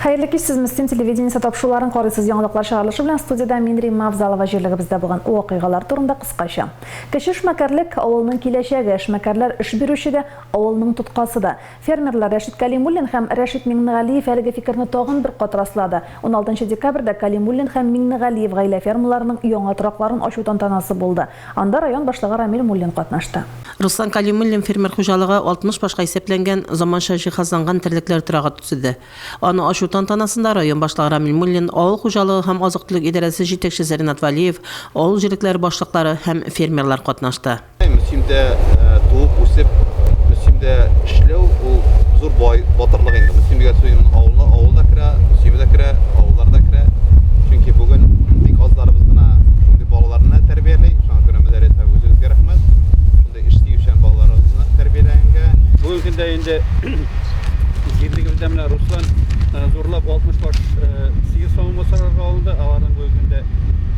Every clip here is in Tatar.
Хәерле кич, сез Мөслим телевидениесе тапшыруларын карыйсыз. Яңалыклар чыгарылышы белән студиядә мин Римма Авзалова җирлегебездә булган вакыйгалар турында кыскача. Кече эшмәкәрлек авылның киләчәге, эшмәкәрләр эш бирүче дә, авылның тоткасы да. Фермерлар Рәшит Кәлимуллин һәм Рәшит Миңнегалиев әлеге фикерне тагын бер кат раслады. Уналтынчы декабрьдә Кәлимуллин һәм Миңнегалиев гаилә фермаларының яңа торакларын ачу тантанасы булды. Анда район башлыгы Рамил Муллин катнашты. Руслан Кәлимуллин фермер хуҗалыгы 60 башка исәпләнгән, заманча җиһазланган терлекләр торагы төзеде. Аны ачу тантанасында район башлыгы Рамил Муллин, авыл хуҗалыгы һәм азык-төлек идарәсе җитәкчесе Ринат Вәлиев, авыл җирлекләре башлыклары һәм фермерлар катнашты. Мөслимдә туып үсеп, Мөслимдә эшләү ул зур бай батырлык инде. Мөслим дигән сүз авылны авыл да керә, Мөслиме дә керә, авыллар да керә. Чөнки бүген бик азларыбыз гына шундый балаларны тәрбияли. Шуңа күрә Мөдәррис абый үзегезгә рәхмәт. Шундый эш сөючән балаларыгызны тәрбияләгәнгә. Бүгенге көндә инде җирлегебездә менә Руслан зурлап 60 баш сыер савымы сорарга алынды. Аларның бүгенге көндә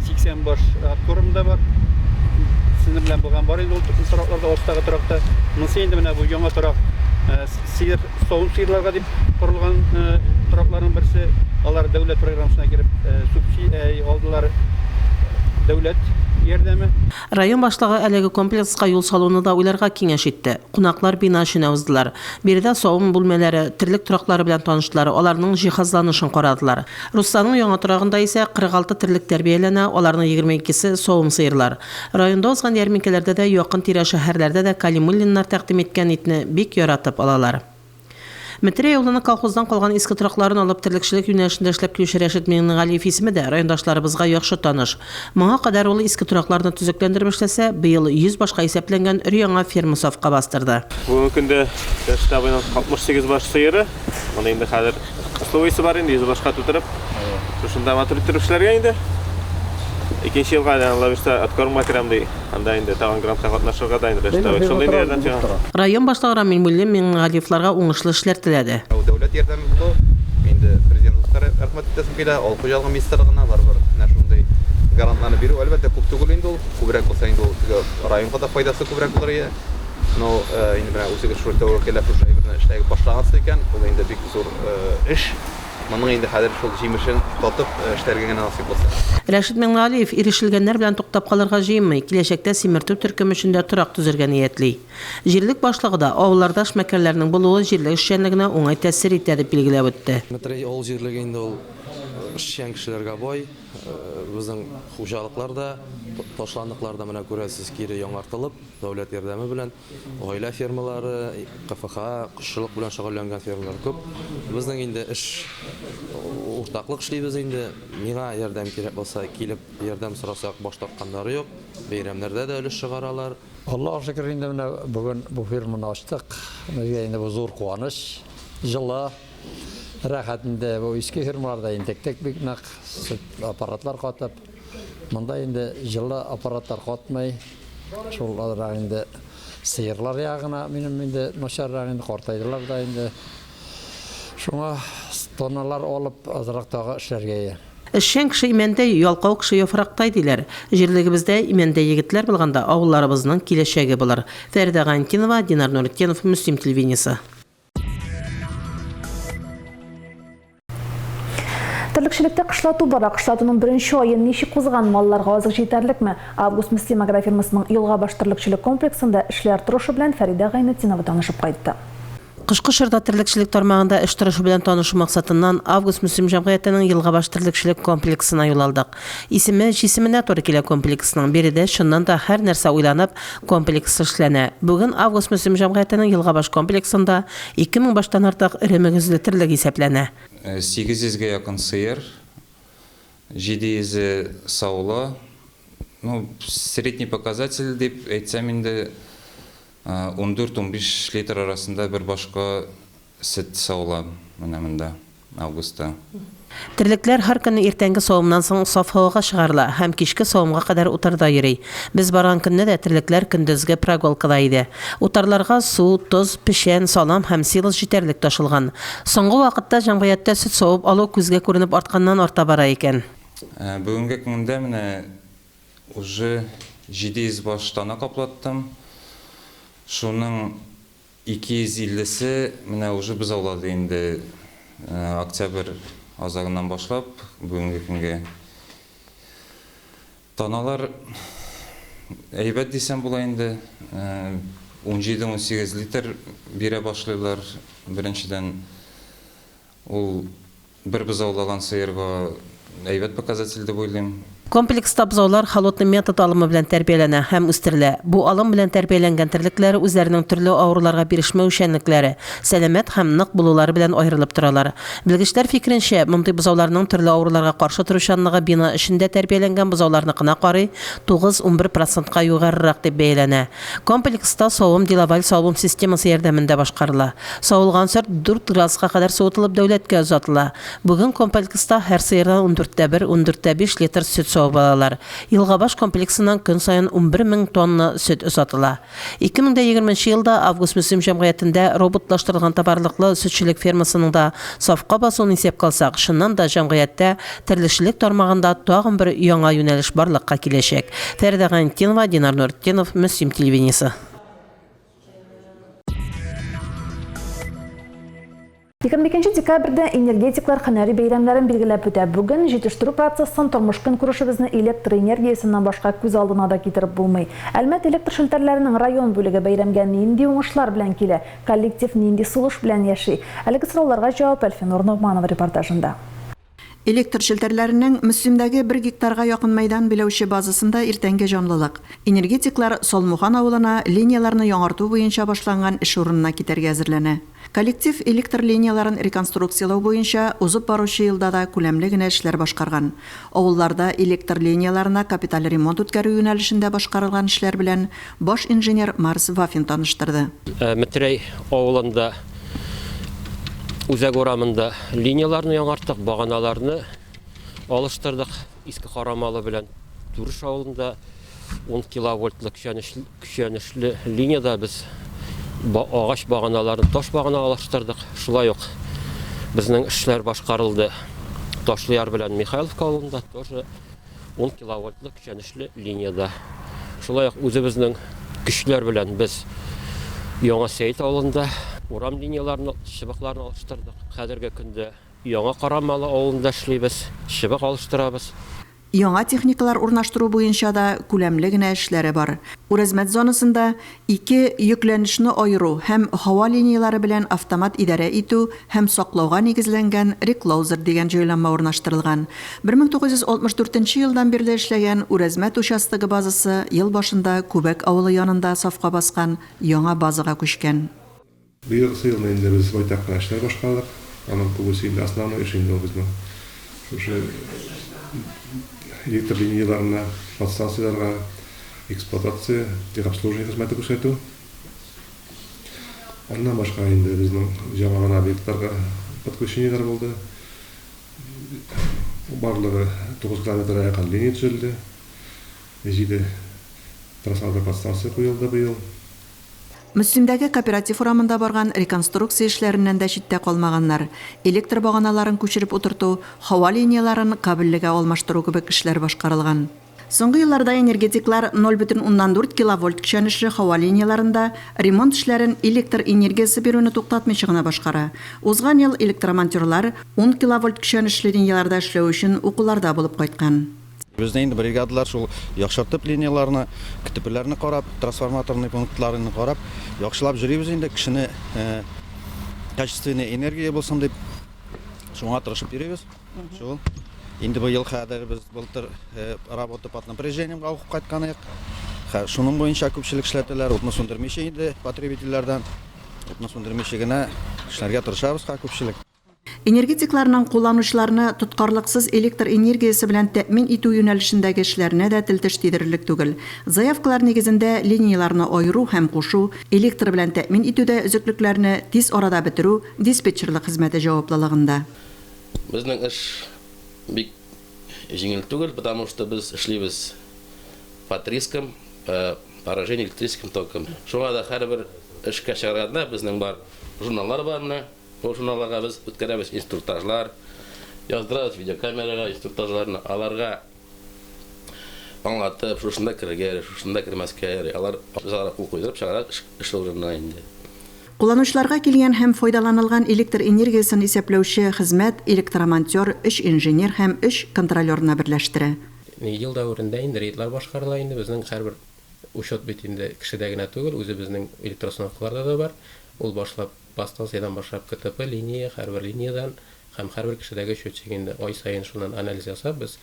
80 баш откорм да бар. Сезнең белән булган бар инде ул торакларда, астагы торакта. Монысы инде менә бу яңа торак сыер, савым сыерларга дип корылган торакларның берсе. Алар дәүләт программасына кереп субсидия алдылар. Дәүләт ярдәме. Район башлыгы әлеге комплекска юл салуны да уйларга киңәш итте. Кунаклар бина эченә уздылар. Биредә савым бүлмәләре, терлек тораклары белән таныштылар, аларның җиһазланышын карадылар. Русланның яңа торагында исә 46 терлек тәрбияләнә, аларның 22 се савым сыерлар. Районда узган ярминкәләрдә дә, якын-тирә шәһәрләрдә дә Калимуллиннар тәкъдим иткән итне бик яратып алалар. Метрәй авылының колхоздан калган иске торакларын алып терлекчелек юнәлешендә эшләп килүче Рәшит Миңнегалиев исеме дә райондашларыбызга яхшы таныш. Моңа кадәр ул иске торакларны төзекләндереп эшләсә, быел 100 башка исәпләнгән өр-яңа ферма сафка бастырды. Бүгенге көндә Рәшит абыйның 68 баш сыеры. Моны инде хәзер условиесе бар инде, 100 башка тутырып, шушында матур иттереп эшләргә инде. Икенче елга әле Алла бирсә, откормга керәм ди. Анда инде тагын грантка катнашырга да инде Рәшит абый. Шундый инде ярдәм сиңа. Район башлыгы Рамил Муллин Миңнегалиевларга уңышлы эшләр теләде. Дәүләт ярдәме булу, инде Президентыбызга рәхмәт әйтәсем килә, Авыл хуҗалыгы министрлыгына барыбер менә шундый грантларны бирү, әлбәттә, күп түгел инде ул, күбрәк булса инде ул теге районга да файдасы күбрәк булыр иде. Ну, инде менә үзегез шул тәвәккәлләп шушы әйберне эшләй башлагансыз икән, ул инде бик зур эш. Моның инде хәзер шул җимешен татып эшләргә генә насыйп булсын. Рәшит Миңнегалиев ирешелгәннәр белән туктап калырга җыенмый, киләчәктә симертү төркеме өчен дә торак төзергә ниятли. Җирлек башлыгы да авылларда эшмәкәрләрнең булуы җирлек эшчәнлегенә уңай тәэсир итә, дип билгеләп үтте. Метрәй авыл җирлеге инде ул эшчән кешеләргә бай. Безнең хуҗалыклар да, ташландыклар да менә күрәсез, кире яңартылып, Дәүләт ярдәме белән гаилә фермалары, КФХ, кошчылык белән шөгыльләнгән фермалар күп. Безнең инде эш уртаклык эшлибез инде. Миңа ярдәм кирәк булса, килеп ярдәм сорасак, баш тартканнары юк. Бәйрәмнәрдә дә өлеш чыгаралар. Аллага шөкер, инде менә бүген бу ферманы ачтык. Безгә инде бу зур куаныч. Җылы, рәхәт инде. Бу иске фермаларда интектек бик нык, сөт аппаратлар катып. Монда инде җылы аппаратлар катмый. Шул азрак инде сыерлар ягына минем инде начаррак инде картайдылар да инде. Шуңа тонналар алып азрак тагы эшләргә ия. Эшчән кеше имәндәй, ялкау кеше яфрактай, диләр. Җирлегебездә имәндәй егетләр булганда авылларыбызның киләчәге булыр. Фәридә Гайнтинова, Динар Нуретдинов, Мөслим телевидениесе. Терлекчелектә кышлату бара. Кышлатуның беренче ае ничек узган? Малларга азык җитәрлекме? Август Мөслим агрофирмасының Елгабаш терлекчелек комплексында эшләр торышы белән Фәридә Гайнетдинова танышып кайтты. Кышкы чорда терлекчелек тармагында эш торышы белән танышу максатыннан Август Мөслим җәмгыятенең Елгабаш терлекчелек комплексына юл алдык. Исеме җисеменә туры килә комплексның, биредә чыннан да һәр нәрсә уйланып, комплекслы эшләнә. Бүген Август Мөслим җәмгыятенең Елгабаш комплексында 2000 баштан артык эре мөгезле терлек исәпләнә. 800 гә якын сыер, 700 е саулы. Ну, средний показатель дип әйтсәм инде, ундүрт-унбиш литр арасында бер башка сөт савыла менә монда августта. Терлекләр һәр көнне иртәнге савымнан соң саф һавага чыгарыла һәм кичке савымга кадәр утарда йөри. Без барган көнне дә терлекләр көндезге прогулкада иде. Утарларга су, тоз, печән, салам һәм силос җитәрлек ташылган. Соңгы вакытта җәмгыятьтә сөт савып алу күзгә күренеп артканнан-арта бара икән. Бүгенге көндә менә Уже 700 баш тана каплаттым. Шуның 250 се менә уже бозаулады инде. Октябрь азагыннан башлап бүгенге көнгә. Таналар әйбәт дисәм була инде. 17-18 литр бирә башлыйлар. Беренчедән, ул бер бозаулаган сыерга әйбәт показатель дип уйлыйм. Комплекста бозаулар холодный метод алымы белән тәрбияләнә һәм үстерелә. Бу алым белән тәрбияләнгән терлекләр үзләренең төрле авыруларга бирешмәүчәнлекләре, сәламәт һәм нык булулары белән аерылып торалар. Белгечләр фикеренчә, мондый бозауларның төрле авыруларга каршы торучанлыгы бина эчендә тәрбияләнгән бозауларныкына карый 9-11 процентка югарырак дип бәяләнә. Комплекста савым Делаваль савым системасы ярдәмендә башкарыла. Савылган сорт 4 градуска кадәр суытылып дәүләткә озатыла. Бүген комплекста һәр сыердан ундүрттә бер, ундүрттә биш литр сөт савып алалар. Елгабаш комплексыннан көн саен 11 мең тонна сөт озатыла. 2020 нче елда Август-Мөслим җәмгыятендә роботлаштырылган товарлыклы сөтчелек фермасының да сафка басуын исәпкә алсак, чыннан да җәмгыятьтә терлекчелек тармагында тагын бер яңа юнәлеш барлыкка киләчәк. Фәридә Гайнетдинова, Динар Нуретдинов, Мөслим телевидениесе. 22 декабрьдә энергетиклар һөнәри бәйрәмнәрен билгеләп үтә. Бүген җитештерү процессын, тормыш-көнкүрешебезне электр энергиясеннән башка күз алдына да китереп булмый. Әлмәт электр челтәрләренең район бүлеге бәйрәмгә нинди уңышлар белән килә, коллектив нинди сулыш белән яши? Әлеге сорауларга җавап Әлфинур Ногманова репортажында. Электр челтәрләренең Мөслимдәге бер гектарга якын мәйдан биләүче базасында иртәнге җанлылык. Энергетиклар Салмухан авылына линияләрне яңарту буенча башланган эш урынына китәргә әзерләнә. Коллектив электр линияләрен реконструкцияләү буенча узып баручы елда да күләмле генә эшләр башкарган. Авылларда электр линияләренә капиталь ремонт үткәрү юнәлешендә башкарылган эшләр белән баш инженер Марс Вафин таныштырды. Метрәй авылында Үзәк урамында линияләрне яңарттык, баганаларны алыштырдык. Иске Карамалы белән Түреш авылында 10 киловольтлы көчәнешле линиядә без агач баганаларын таш багана алыштырдык. Шулай ук безнең эшләр башкарылды Ташлыяр белән Михайловка авылында тоже 10 киловольтлы көчәнешле линиядә. Шулай ук үзебезнең көчләр белән без Яңа Сәет авылында урам линияләрен, чыбыкларны алыштырдык. Хәзерге көндә Яңа Карамалы авылында эшлибез, чыбык алыштырабыз. Яңа техникалар урнаштыру буенча да күләмле генә эшләре бар. Үрәзмәт зонасында ике йөкләнешне аеру һәм һава линияләре белән автомат идарә итү һәм саклауга нигезләнгән реклоузер дигән җайланма урнаштырылган. 1964 нче елдан бирле эшләгән Үрәзмәт участогы базасы ел башында Күбәк авылы янында сафка баскан яңа базага күчкән. Быелгысы елны инде без байтак кына эшләр башкардык. Аның күбесе инде основной эш инде ул безнең шушы электр линияләренә, подстанцияләргә эксплуатация, техобслуживание хезмәте күрсәтү. Аннан башка инде безнең яңа гына объектларга подключениеләр булды. Барлыгы 9 километрга якын линия төзелде. 7 трансформатор подстанция куелды быел. Мөслимдәге Кооператив урамында барган реконструкция эшләреннән дә читтә калмаганнар. Электр баганаларын күчереп утырту, һава линияләрен кабельлегә алмаштыру кебек эшләр башкарылган. Соңгы елларда энергетиклар 0,4 киловольт көчәнешле һава линияләрендә ремонт эшләрен электр энергиясе бирүне туктатмыйча гына башкара. Узган ел электромонтерлар 10 киловольт көчәнешле линияләрдә эшләү өчен укуларда булып кайткан. Безнең инде бригадалар шул яхшыртып линияләрне, КТПләрне карап, трансформаторный пунктларны карап, яхшылап йөрибез инде, кешене качественный энергия булсын дип, шуңа тырышып йөрибез. Шул. Инде быел хәзер без былтыр работа под напряжениемга укып кайткан идек. Шуның буенча күпчелек эшләтәләр, утны сүндермичә инде потребительләрдән. Утны сүндермичә генә эшләргә тырышабыз ха күпчелек. Энергетикларның кулланучыларны тоткарлыксыз электр энергиясе белән тәэмин итү юнәлешендәге эшләренә дә тел-теш тидерерлек түгел. Заявкалар нигезендә линияләрне аеру һәм кушу, электр белән тәэмин итүдә өзеклекләрне тиз арада бетерү диспетчерлык хезмәте җаваплылыгында. Безнең эш бик җиңел түгел, потому что без эшлибез под риском поражения электрическим током. Шуңа да һәрбер эшкә чыгарганда безнең бар журналлар бар менә. Ул журналларга без үткәрәбез инструктажлар, яздырабыз видеокамерага инструктажларны, аларга аңлатып, шушында керергә ярый, шушында кермәскә ярый. Алар без аларга кул куйдырып чыгарабыз эш урынына инде. Кулланучыларга килгән һәм файдаланылган электр энергиясен исәпләүче хезмәт электромонтер, өч инженер һәм өч контролерны берләштерә. Ел дәверендә инде рейдлар башкарыла инде, безнең һәрбер учет бит инде кешедә генә түгел, үзебезнең электроустановкаларда да бар. Ул башлап, подстанциядән башлап КТП, линия, һәрбер линиядән һәм һәрбер кешедәге счетчик инде ай саен шуннан анализ ясап, без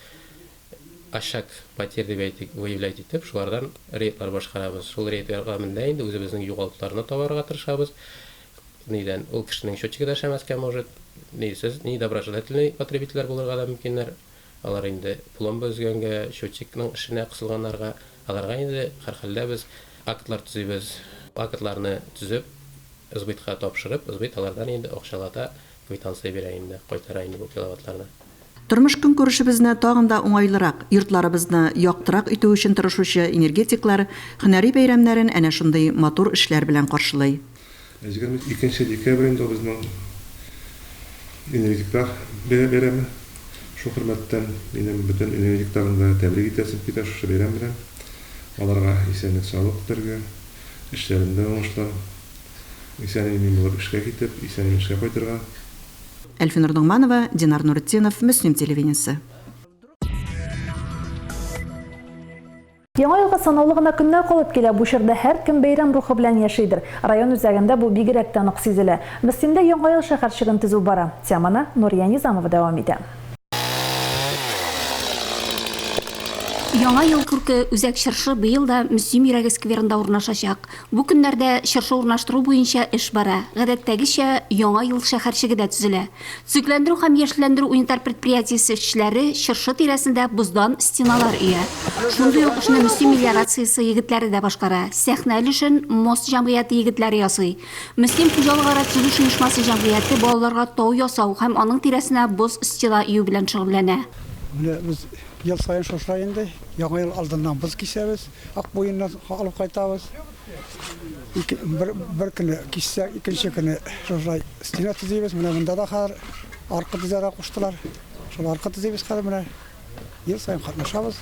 очаг потерь дип әйтик, выявлять итеп, шулардан рейдлар башкарабыз. Шул рейд ярдәмендә инде үзебезнең югалтуларны табарга тырышабыз. Нидән, ул кешенең счетчигы да эшләмәскә может, ни сез, ни доброжелательный потребительләр булырга да мөмкиннәр. Алар инде пломба өзгәнгә, счетчикның эшенә кысылганнарга, аларга инде һәрхәлдә без актлар төзибез. Актларны төзеп, сбытка тапшырып, сбыт алардан инде акчалата квитанция бирә инде, кайтара инде бу киловаттларны. Тормыш-көнкүрешебезне тагын да уңайлырак, йортларыбызны яктырак итү өчен тырышучы энергетиклар һөнәри бәйрәмнәрен әнә шундый матур эшләр белән каршылый. 22 нче декабрь инде ул безнең энергетиклар бәйрәме. Шул хөрмәттән минем бөтен энергетикларны да тәбрик итәсем килә шушы бәйрәм белән. Аларга исәнлек-саулык теләргә, эшләрендә уңышлар, исән-имин булып эшкә китеп, исән-имин эшкә кайтырга. Әлфинур Ногманова, Динар Нуретдинов, Мөслим телевидениесе. Яңа елга санаулы гына көннәр калып килә, бу чорда һәркем бәйрәм рухы белән яшидер. Район үзәгендә бу бигрәк тә нык сизелә. Мөслимдә Яңа ел шәһәрчеген төзү бара. Теманы Нурия Низамова дәвам итә. Яңа ел күрке үзәк чыршы быел да Мөслим йөрәге скверында урнашачак. Бу көннәрдә чыршы урнаштыру буенча эш бара. Гадәттәгечә, Яңа ел шәһәрчеге дә төзелә. Төзекләндерү һәм яшелләндерү унитар предприятиесе эшчеләре чыршы тирәсендә боздан стеналар өя. Шундый ук эшне Мөслим мелиорациясе егетләре дә башкара. Сәхнә өлешен Мост җәмгыяте егетләре ясый. Мөслим хуҗалыкара төзелеш оешмасы җәмгыяте балаларга тау ясау һәм аның тирәсенә боз стена өю белән шөгыльләнә. Менә без ел саен шушылай инде, Яңа ел алдыннан боз кисәбез, Ак буеннан алып кайтабыз. Ике, бер, бер көне киссәк, икенче көне шушылай стена төзибез. Менә монда да хәзер арка төзәргә куштылар. Шул арка төзибез хәзер менә. Ел саен катнашабыз,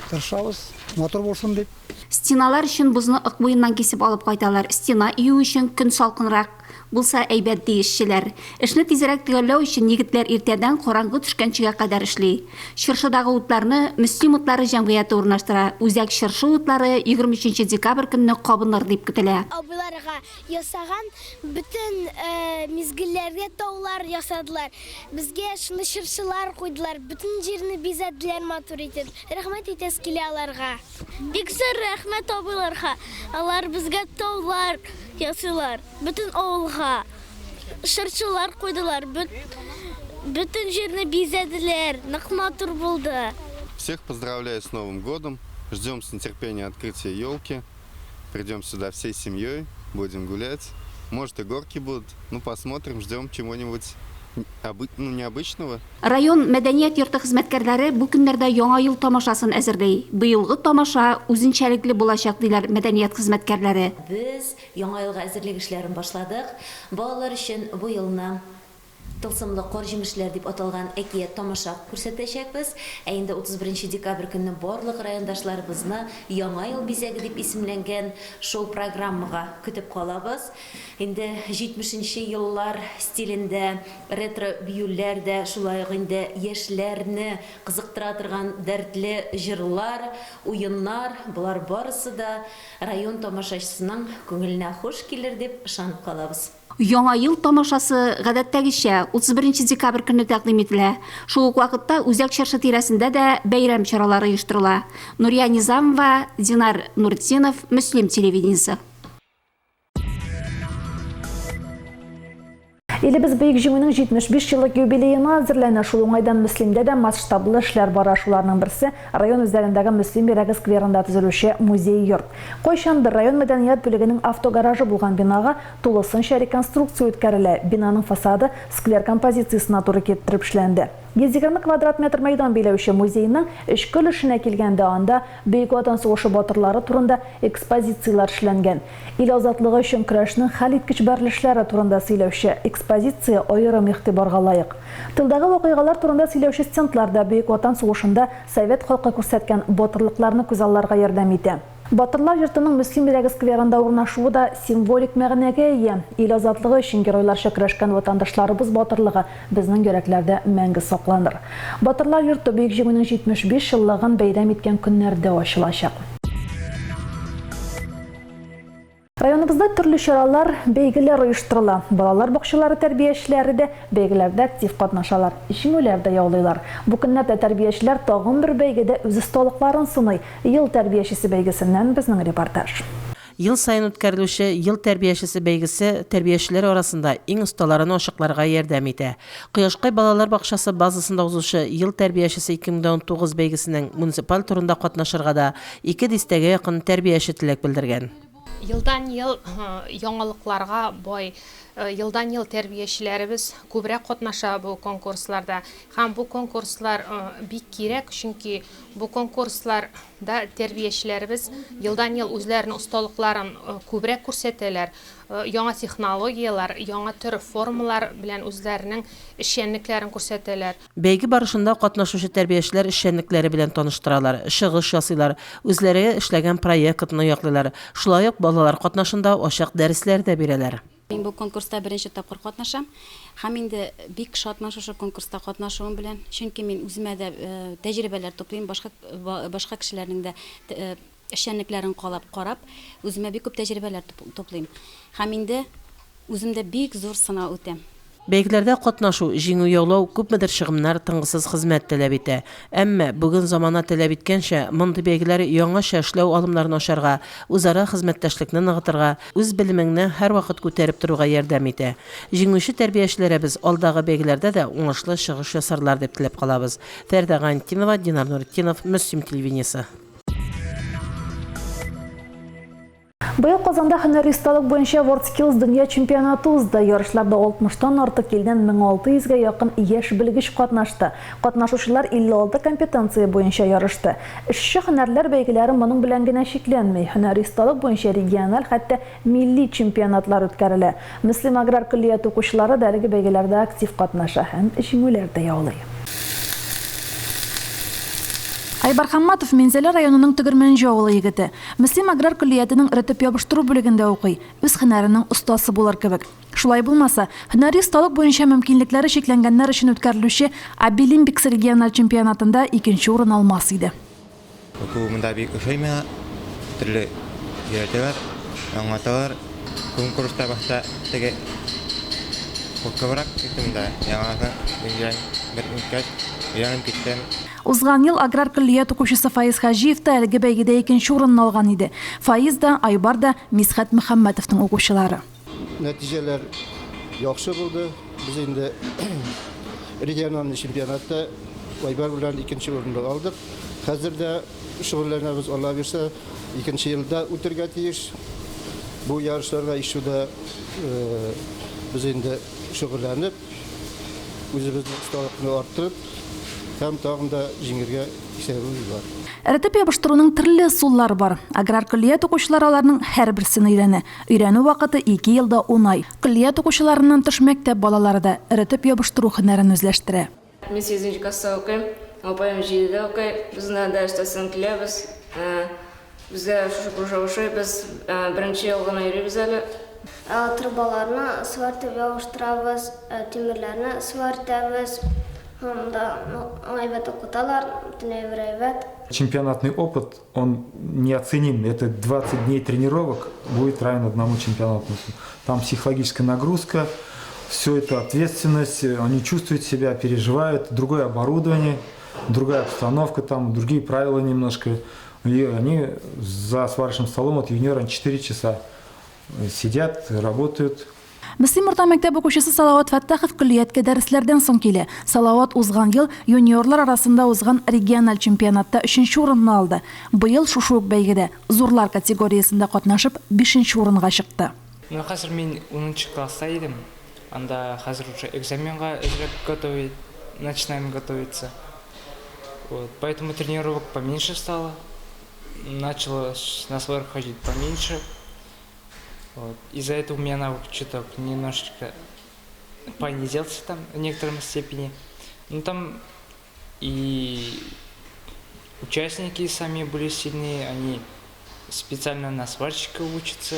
тырышабыз, матур булсын дип. Стеналар өчен бозны Ык буеннан кисеп алып кайталар. Стена өю өчен көн салкынрак булса әйбәт, ди эшчеләр. Эшне тизрәк төгәлләү өчен егетләр иртәдән караңгы төшкәнчегә кадәр эшли. Чыршыдагы утларны Мөслим утлары җәмгыяте урнаштыра. Үзәк чыршы утлары 23 нче декабрь көнне кабыныр дип көтелә. Абыйларга ясаган бөтен мизгелләргә таулар ясадылар. Безгә шундый чыршылар куйдылар, бөтен җирне бизәделәр матур итеп. Рәхмәт әйтәсе килә аларга. Бик зур рәхмәт абыйларга. Алар безгә таулар ясыйлар, бөтен авылга. Чыршылар куйдылар, бөтен җирне бизәделәр, нык матур булды. Всех поздравляю с Новым годом! Ждем с нетерпением открытия елки. Придем сюда всей семьей, будем гулять. Может и горки будут. Ну посмотрим, ждем чего-нибудь ну, необычного. Район мәдәният йорты хезмәткәрләре бу көннәрдә Яңа ел тамашасын әзерли. Быелгы тамаша үзенчәлекле булачак, диләр мәдәният хезмәткәрләре. Без Яңа елга әзерлек эшләрен башладык. Балалар өчен бу елны Тылсымлы кар җимешләр дип аталган әкият тамаша күрсәтәчәкбез. Ә инде 31 нче декабрь көнне барлык райондашларыбызны Яңа ел бизәге дип исемләнгән шоу-программага көтеп калабыз. Инде 70 нче еллар стилендә ретро биюләр дә, шулай ук инде яшьләрне кызыктыра торган дәртле җырлар, уеннар, болар барысы да район тамашачысының күңеленә хуш килер дип ышанып калабыз. Яңа ел тамашасы, гадәттәгечә, 31 нче декабрь көнне тәкъдим ителә. Шул ук вакытта үзәк чыршы тирәсендә дә бәйрәм чаралары оештырыла. Нурия Низамова, Динар Нуртдинов, Мөслим телевидениесе. Илебез Бөек Җиңүнең 75 еллык юбилеена әзерләнә. Шул уңайдан Мөслимдә дә масштаблы эшләр бара. Шуларның берсе, район үзәгендәге Мөслим йөрәге скверында төзелүче музей-йорт. Кайчандыр район мәдәният бүлегенең автогаражы булган бинага Тулысынча реконструкция үткәрелә, бинаның фасады сквер композициясенә туры китереп эшләнде. 120 квадрат метр мәйдан биләүче музейның эчке өлешенә килгәндә, анда Бөек Ватан сугышы батырлары турында экспозицияләр эшләнгән. Ил азатлыгы өчен көрәшнең хәлиткеч бәрелешләре турында сөйләүче экспозиция аерым игътибарга лаек. Тылдагы вакыйгалар турында сөйләүче стендлар да Бөек Ватан сугышында совет халкы күрсәткән батырлыкларны күзалларга ярдәм итә. Батырлар йортының Мөслим йөрәге скверында урнашуы да символик мәгънәгә ия. Ил азатлыгы өчен геройларча көрәшкән ватандашларыбыз батырлыгы безнең йөрәкләрдә мәңге сакланыр. Батырлар йорты Бөек Җиңүнең 75 еллыгын бәйрәм иткән көннәрдә ачылачак. Районыбызда төрле чаралар, бәйгеләр оештырыла. Балалар бакчалары тәрбиячеләре дә бәйгеләрдә актив катнашалар, җиңүләр дә яулыйлар. Бу көннәрдә тәрбиячеләр тагын бер бәйгедә үз осталыкларын сыный. Ел тәрбиячесе бәйгесеннән безнең репортаж. Ел саен үткәрелүче Ел тәрбиячесе бәйгесе тәрбиячеләр арасында иң осталарын ачыкларга ярдәм итә. Кояшкай балалар бакчасы базасында узучы Ел тәрбиячесе 2019 бәйгесенең муниципаль турында катнашырга да ике дистәгә якын тәрбияче теләк белдергән. Елдан-ел яңалыкларга бай, елдан-ел тәрбиячеләребез күбрәк катнаша бу конкурсларда. Һәм бу конкурслар бик кирәк, чөнки бу конкурсларда тәрбиячеләребез елдан-ел үзләренең осталыкларын күбрәк күрсәтәләр, яңа технологияләр, яңа төр формалар белән үзләренең эшчәнлекләрен күрсәтәләр. Бәйге барышында катнашучы тәрбиячеләр эшчәнлекләре белән таныштыралар, чыгыш ясыйлар, үзләре эшләгән проектны яклыйлар, шулай ук балалар катнашында ачык дәресләр дә бирәләр. Мин бу конкурста беренче тапкыр катнашам һәм инде бик шатмын шушы конкурста катнашуым белән, чөнки мин үземә дә тәҗрибәләр туплыйм, башка башка кешеләрнең дә эшчәнлекләрен калап карап, үземә бик күп тәҗрибәләр туплыйм һәм инде Үзем дә бик зур сынау үтәм. Бәйгеләрдә катнашу, җиңү яулау күпмедер чыгымнар, тынгысыз хезмәт таләп итә. Әмма, бүген замана таләп иткәнчә, мондый бәйгеләр яңача эшләү алымнарын ачарга, үзара хезмәттәшлекне ныгытырга, үз белемеңне һәрвакыт күтәреп торуга ярдәм итә. Җиңүче тәрбиячеләребез алдагы бәйгеләрдә дә уңышлы чыгыш ясарлар дип теләп калабыз. Фәрдә Гайнетдинова, Динар Нуретдинов, Мөслим телевидениесе. Быел Казанда һөнәри осталык буенча WorldSkills дөнья чемпионаты узды. Ярышларда 60 тан артык илдән 1600 гә якын яшь белгеч катнашты. Катнашучылар 56 компетенция буенча ярышты. Эшче һөнәрләр бәйгеләре моның белән генә чикләнми. Һөнәри осталык буенча региональ, хәтта милли чемпионатлар үткәрелә. Мөслим аграр көллияте укучылары да әлеге бәйгеләрдә актив катнаша һәм җиңүләр дә яулый. Айбар Хамматов, Минзәлә районының Тегермәнҗе авылы егете. Мөслим аграр көллиятенең эретеп ябыштыру бүлегендә укый, үз һөнәренең остасы булыр кебек. Шулай булмаса, һөнәри осталык буенча мөмкинлекләре чикләнгәннәр өчен үткәрелүче Абилимпикс региональ чемпионатында икенче урын алмас иде. Уку монда бик ошый миңа. Төрле өйрәтәләр, аңлаталар. Конкурста башта теге куркыбрак киттем дә, яңасын өйрән бер үткәч, өйрәнеп киттем. Узган ел аграр көллият укучысы Фаиз Хаҗиев та әлеге бәйгедә икенче урынны алган иде. Фаиз да, Айбар да Мисхәт Мөхәммәтовның укучылары. Нәтиҗәләр яхшы булды. Без инде региональный чемпионатта Айбар белән икенче урынны алдык. Хәзер дә шөгыльләнәбез, Алла бирсә, икенче елда үтергә тиеш. Бу ярышларга еще да без инде шөгыльләнеп, үзебезнең осталыкны арттырып һәм тагын да җиңергә исәбебез бар. Эретеп ябыштыруның төрле ысуллары бар. Аграр көллият укучылары аларның һәрберсен өйрәнә. Өйрәнү вакыты, ике ел да ун ай. Көллият укучыларыннан тыш мәктәп балалары да эретеп ябыштыру һөнәрен үзләштерә. Мин сигезенче класста укыйм, апаем җидедә укый. Без менә дәрестән соң киләбез. Безгә шушы кружок ошый, без беренче ел гына йөрибез әле. Трубаларны сварьтып ябыштырабыз, тимерләрне сварьтабыз. Монда әйбәт укыталар, бөтен әйбер әйбәт. Чемпионатный опыт, он неоценим. Это 20 дней тренировок будет равен одному чемпионату. Там психологическая нагрузка, все это ответственность, они чувствуют себя, переживают, другое оборудование, другая обстановка там, другие правила немножко. И они за сварочным столом от юниора 4 часа сидят, работают. Мөслим урта мәктәп укучысы Салават Фәттахов көллияткә дәресләрдән соң килә. Салават узган ел юниорлар арасында узган региональ чемпионатта өченче урынны алды. Быел шушы ук бәйгедә зурлар категориясендә катнашып, бишенче урынга чыкты. Менә хәзер мин унынчы класста идем. Анда хәзер уже экзаменга әзрәк готовить, начинаем готовиться. Вот, поэтому тренировок поменьше стало. Начало на сварку ходить поменьше. Вот. Из-за этого у меня навык чуток немножечко понизился там в некотором степени. Ну там и участники сами были сильные, они специально на сварщика учится.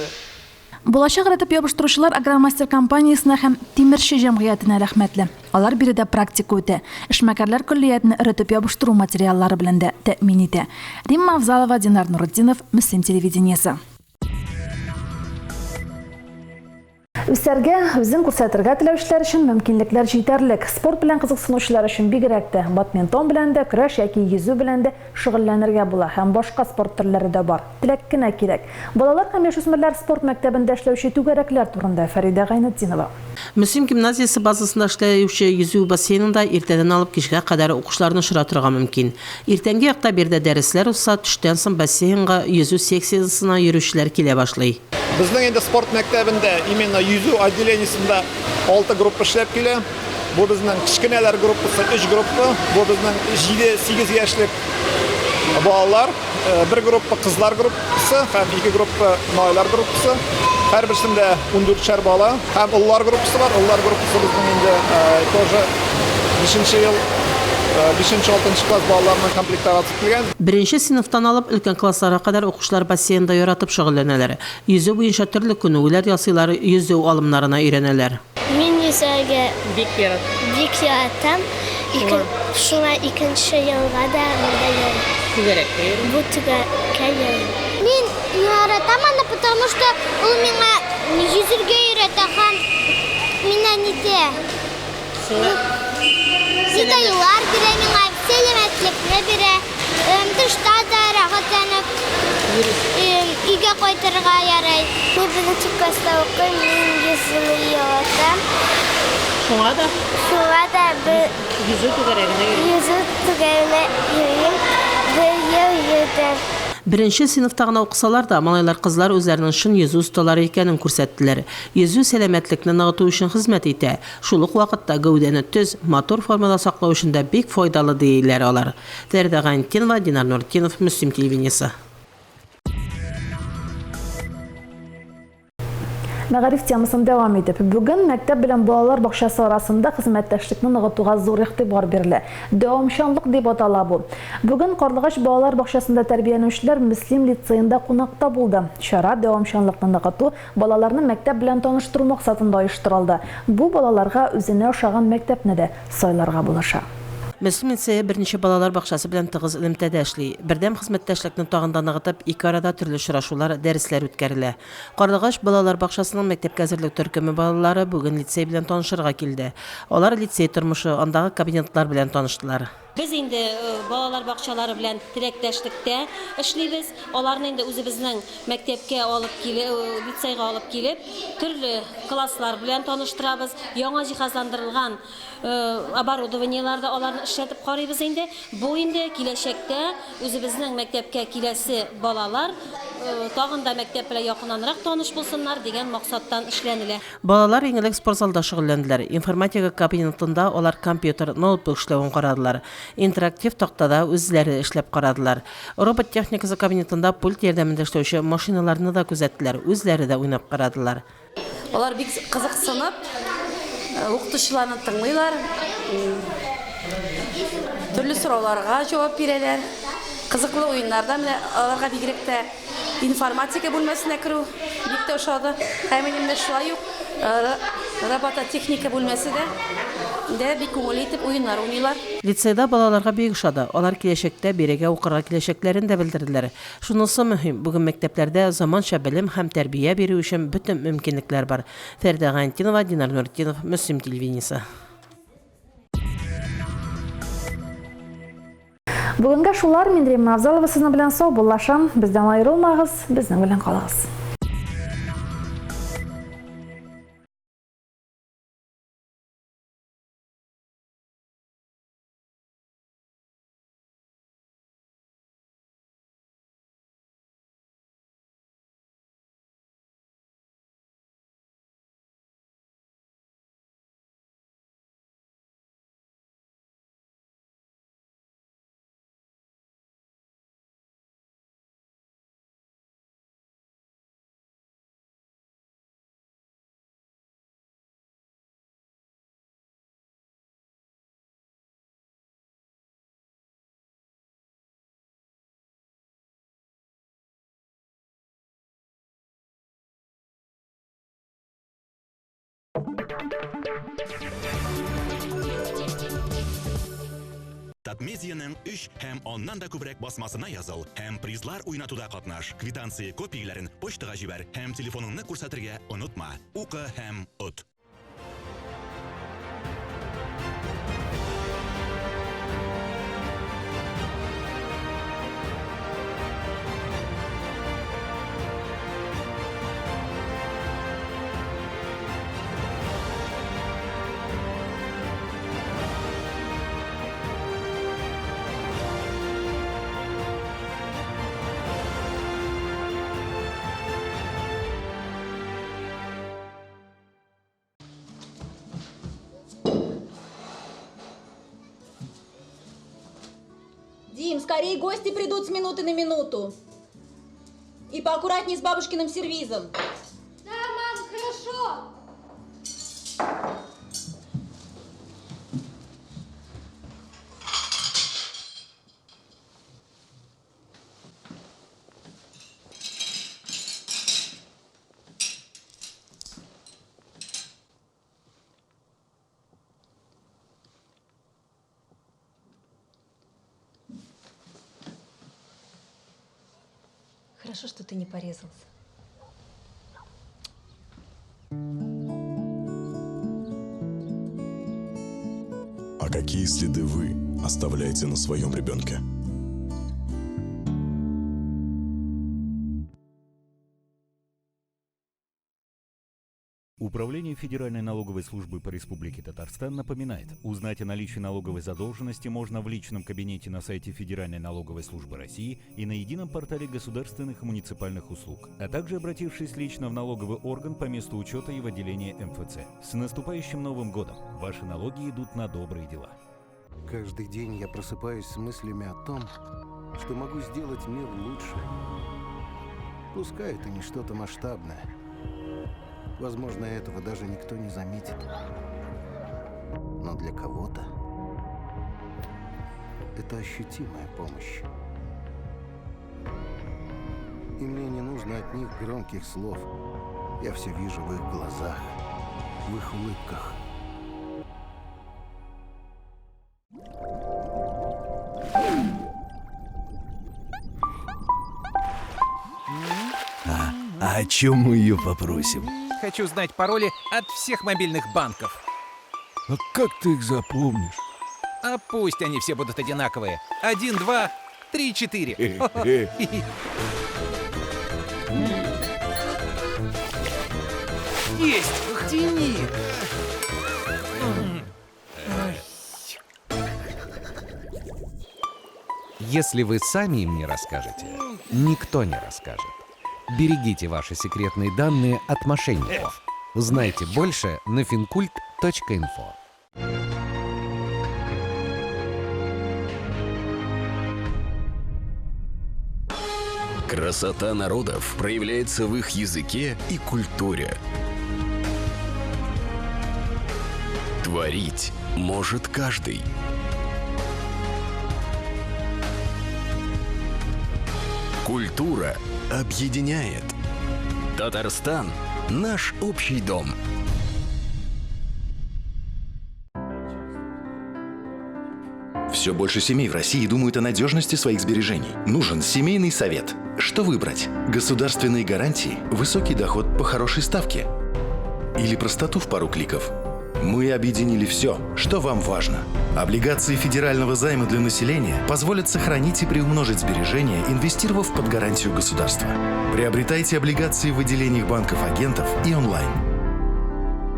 Булачак эретеп ябыштыручылар Агромастер компаниясенә һәм Тимерче җәмгыятенә рәхмәтле. Алар биредә практика үтә. Эшмәкәрләр көллиятне эретеп ябыштыру материаллары белән дә тәэмин итә. Римма Авзалова, Динар Нуретдинов, Мөслим телевидениесе. Үсәргә, үзен күрсәтергә теләүчеләр өчен мөмкинлекләр җитәрлек. Спорт белән кызыксынучылар өчен бигрәк тә. Бадминтон белән дә, көрәш яки йөзү белән дә шөгыльләнергә була һәм башка спорт төрләре дә бар. Теләк кенә кирәк. Балалар һәм яшүсмерләр спорт мәктәбендә эшләүче түгәрәкләр турында Фәридә Гайнетдинова. Мөслим гимназиясе базасында эшләүче йөзү бассейнында иртәдән алып кичкә кадәр укучыларны очратырга мөмкин. Иртәнге якта биредә дәресләр узса, төштән соң бассейнга йөзү секциясенә йөрүчеләр килә башлый. Безнең инде спорт мәктәбендә именно йөзү отделениесендә алты группа эшләп килә. Бу безнең кечкенәләр группасы, өч группа. Бу безнең җиде-сигез яшьлек балалар. Бер группа кызлар группасы һәм ике группа малайлар группасы. Һәрберсендә ундүртшәр бала. Һәм олылар группасы бар. Олылар группасы безнең инде тоже бишенче ел, бишенче-алтынчы класс балаларына комплектоваться ителгән. Беренче сыйныфтан алып өлкән классларга кадәр укучылар бассейнда яратып шөгыльләнәләр. Йөзү буенча төрле күнегүләр ясыйлар, йөзү алымнарына өйрәнәләр. Мин йөзәргә бик яратам. Шуңа икенче елга да монда йөрим. Түгәрәккә йөрим. Бу түгәрәккә йөрим. Мин яратам аны, потому что ул миңа йөзергә өйрәтә һәм мине нитә. Медальлар бирә миңа, сәламәтлекне бирә. Тышта да рәхәтләнеп өйгә кайтырга ярый. Мин беренче класста укыйм, мин йөзүне яратам. Шуңа да? Шуңа да бер Йөзү түгәрәгенә йөрим. Йөзү түгәрәгенә йөрим. Бер ел йөрдем. Беренче сыйныфта гына укысалар да, малайлар-кызлар үзләренең чын йөзү осталары икәнен күрсәттеләр. Йөзү сәламәтлекне ныгыту өчен хезмәт итә. Шул ук вакытта гәүдәне төз, матур формада саклау өчен дә бик файдалы, диләр алар. Фәридә Гайнетдинова, Динар Нуретдинов, Мөслим телевидениесе. Мәгариф темасын дәвам итеп, бүген мәктәп белән балалар бакчасы арасында хезмәттәшлекне ныгытуга зур игътибар бирелә. Дәвамчанлык дип атала бу. Бүген Карлыгач балалар бакчасында тәрбияләнүчеләр Мөслим лицеенда кунакта булды. Чара дәвамчанлыкны ныгыту, Балаларны мәктәп белән таныштыру максатында оештырылды. Бу балаларга үзенә ошаган мәктәпне дә сайларга булыша. Мөслим лицее берничә балалар бакчасы белән тыгыз элемтәдә эшли. Бердәм хезмәттәшлекне тагын да ныгытып, ике арада төрле очрашулар, дәресләр үткәрелә. Карлыгач балалар бакчасының мәктәпкә әзерлек төркеме балалары бүген лицей белән танышырга килде. Алар лицей тормышы, андагы кабинетлар белән таныштылар. Без инде балалар бакчалары белән теләктәшлектә эшлибез. Аларны инде үзебезнең мәктәпкә алып килеп, лицейга алып килеп, төрле класслар белән таныштырабыз. Яңа җиһазландырылган оборудованиеләрдә аларны эшләтеп карыйбыз инде. Бу инде киләчәктә үзебезнең мәктәпкә киләсе балалар тагын да мәктәп белән якыннанрак таныш булсыннар дигән максаттан эшләнелә. Балалар иң элек спортзалда шөгыльләнделәр. Информатика кабинетында алар компьютер, ноутбук эшләвен карадылар. Интерактив тактада үзләре эшләп карадылар. Робот техникасы кабинетында пульт ярдәмендә эшләүче машиналарны да күзәттеләр, үзләре дә уйнап карадылар. Алар бик кызыксынып, укытучыларны тыңлыйлар, төрле сорауларга җавап бирәләр. Кызыклы уеннар да менә аларга бигрәк тә Информатика бүлмәсенә керү бик тә ошады. Һәм инде менә шулай ук робототехника бүлмәсе дә дә бик күңелле итеп уеннар уйныйлар. Лицейда балаларга бик ошады. Алар киләчәктә бирегә укырга киләчәкләрен дә белдерделәр. Шунысы мөһим, бүген мәктәпләрдә заманча белем һәм тәрбия бирү өчен бөтен мөмкинлекләр бар. Фәридә Гайнетдинова, Динар Нуретдинов, Мөслим телевидениесе. Бүгенгә шулар, мин Римма Авзалова сезнең белән саубуллашам. Бездән аерылмагыз, безнең белән калыгыз. Татмедианың өч һәм аннан да күбрәк басмасына языл һәм призлар уйнатуда катнаш. Квитанция копияләрен почтага җибәр һәм телефоныңны күрсәтергә онытма. Укы һәм от! Дим, скорее гости придут с минуты на минуту. И поаккуратней с бабушкиным сервизом. Да, мам, хорошо. Хорошо, что ты не порезался. А какие следы вы оставляете на своем ребенке? Управление Федеральной налоговой службы по Республике Татарстан напоминает, узнать о наличии налоговой задолженности можно в личном кабинете на сайте Федеральной налоговой службы России и на едином портале государственных и муниципальных услуг, а также обратившись лично в налоговый орган по месту учета и в отделение МФЦ. С наступающим Новым годом! Ваши налоги идут на добрые дела. Каждый день я просыпаюсь с мыслями о том, что могу сделать мир лучше. Пускай это не что-то масштабное. Возможно, этого даже никто не заметит. Но для кого-то это ощутимая помощь. И мне не нужно от них громких слов. Я все вижу в их глазах, в их улыбках. А о чем мы ее попросим? Хочу знать пароли от всех мобильных банков. А как ты их запомнишь? А пусть они все будут одинаковые. 1, 2, 3, 4. Есть! Тяни! Если вы сами им не расскажете, никто не расскажет. Берегите ваши секретные данные от мошенников. Знайте больше на fincult.info. Красота народов проявляется в их языке и культуре. Творить может каждый. Культура объединяет. Татарстан – наш общий дом. Все больше семей в России думают о надежности своих сбережений. Нужен семейный совет. Что выбрать? Государственные гарантии, высокий доход по хорошей ставке или простоту в пару кликов? Мы объединили все, что вам важно. Облигации федерального займа для населения позволят сохранить и приумножить сбережения, инвестировав под гарантию государства. Приобретайте облигации в отделениях банков-агентов и онлайн.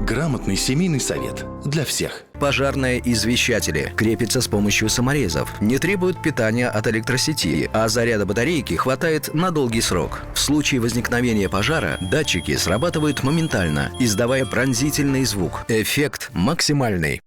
Грамотный семейный совет для всех. Пожарные извещатели крепятся с помощью саморезов, не требуют питания от электросети, а заряда батарейки хватает на долгий срок. В случае возникновения пожара датчики срабатывают моментально, издавая пронзительный звук. Эффект максимальный.